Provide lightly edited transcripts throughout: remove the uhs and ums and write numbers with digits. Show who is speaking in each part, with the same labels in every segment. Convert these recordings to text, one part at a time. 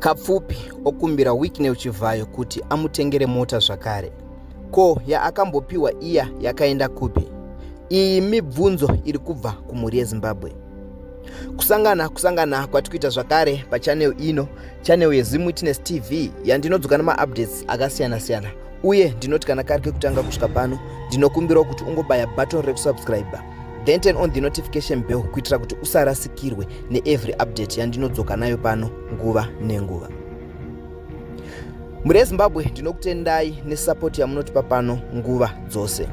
Speaker 1: Kapfupi okumbira Wicknell Chivhayo kuti amutengere mota zvakare. Ko yaakambopiwa iya yakaenda kupi? Iyi mibvunzo iri kubva kumhuri yeZimbabwe. Kusangana kusangana kwati kuita zvakare pachannel ino, channel yeZim Witness TV yandinodzoka nemaupdates akasiyana siyana uye ndinoti kana kari kekutanga kusvika pano ndinokumbirawo kuti ungobaya button rekusubscribe then turn on the notification bell kuitira kuti usarasikirwe neevery update yandinodzoka nayo pano nguva nenguva. Mhuri yeZimbabwe, ndinokutendai nesapoti yamunotipa pano nguva dzose.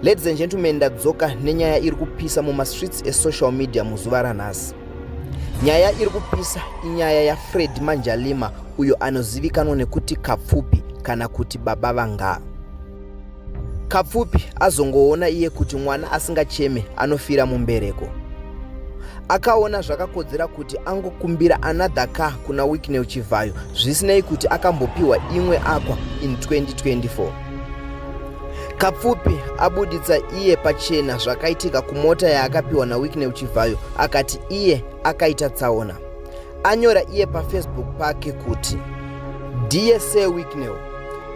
Speaker 1: Ladies and gentlemen, ndadzoka nenyaya iri kupisa mumastreets esocial media muzuva ranhasi. Nyaya iri kupisa inyaya yaFred Manjalima uyo anozivikanwa nekuti Kapfupi kana kuti Baba Vangaa. Kapfupi azongoona iye kuti mwana asingacheme anofira mumbereko. Akaona zvakakodzera kuti angokumbira another car kuna Wicknell Chivhayo zvisinei kuti akambopiwa imwe Aqua in 2024. Kapfupi abuditsa iye pachena zvakaitika kumota yaakapiwa naWicknell Chivhayo akati iye akaita tsaona. Anyora iye paFacebook pake kuti, Dear Sir Wicknell,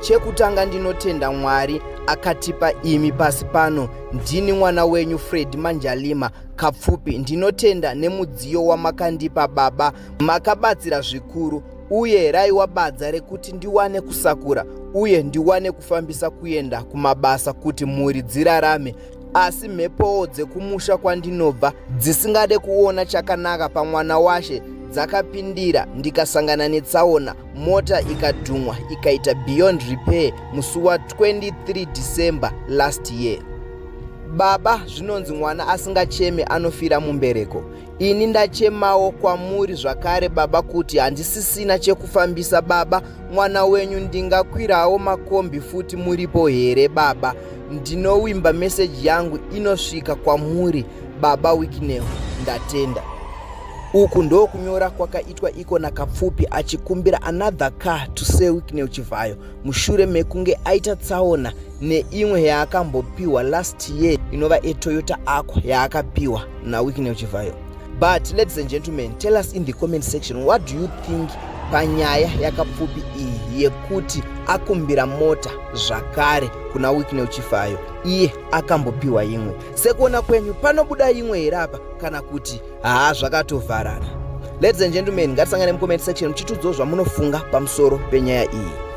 Speaker 1: chekutanga ndinotenda Mwari akatipa imi pasi pano. Ndini mwana wenyu Fred Manjalima Kapfupi. Ndinotenda nemudziyo wamakandipa baba, makabatsira zvikuru uye raiwa badza rekuti ndiwane kusakura uye ndiwane kufambisa kuenda kumabasa kuti mhuri dzirarame. Asi mhepowo dzekumusha kwandinobva dzisingade kuona chakanaka pamwana washe dzakapindira ndikasangana netsaona, mota ikadhumwa ikaita beyond repair musi wa 23 December last year. Baba, zvinonzi mwana asingacheme anofira mumbereko. Ini ndachemawo kwamuri zvakare baba kuti handisisina chekufambisa baba, mwana wenyu ndingakwirawo makombi futi muripo here baba? Ndinowimba meseji yangu inosvika kwamuri baba Wicknell, ndatenda. Uku ndokunyora kwakaitwa iko naKapfupi achikumbira another car to Sir Wicknell Chivhayo mushure mekunge aita tsaona neimwe yaakambopiwa last year inova eToyota Aqua yaakapiwa naWicknell Chivhayo. But ladies and gentlemen, tell us in the comment section, what do you think panyaya yaKapfupi iyi yekuti akumbira mota zvakare kuna Wicknell Chivhayo iye akambopiwa imwe? Sekuona kwenyu panobuda imwe here apa kana kuti haa zvakatovharana? Ladies and gentlemen, ngatisangane mucomment section muchitiudzawo zvamunofunga pamusoro penyaya iyi.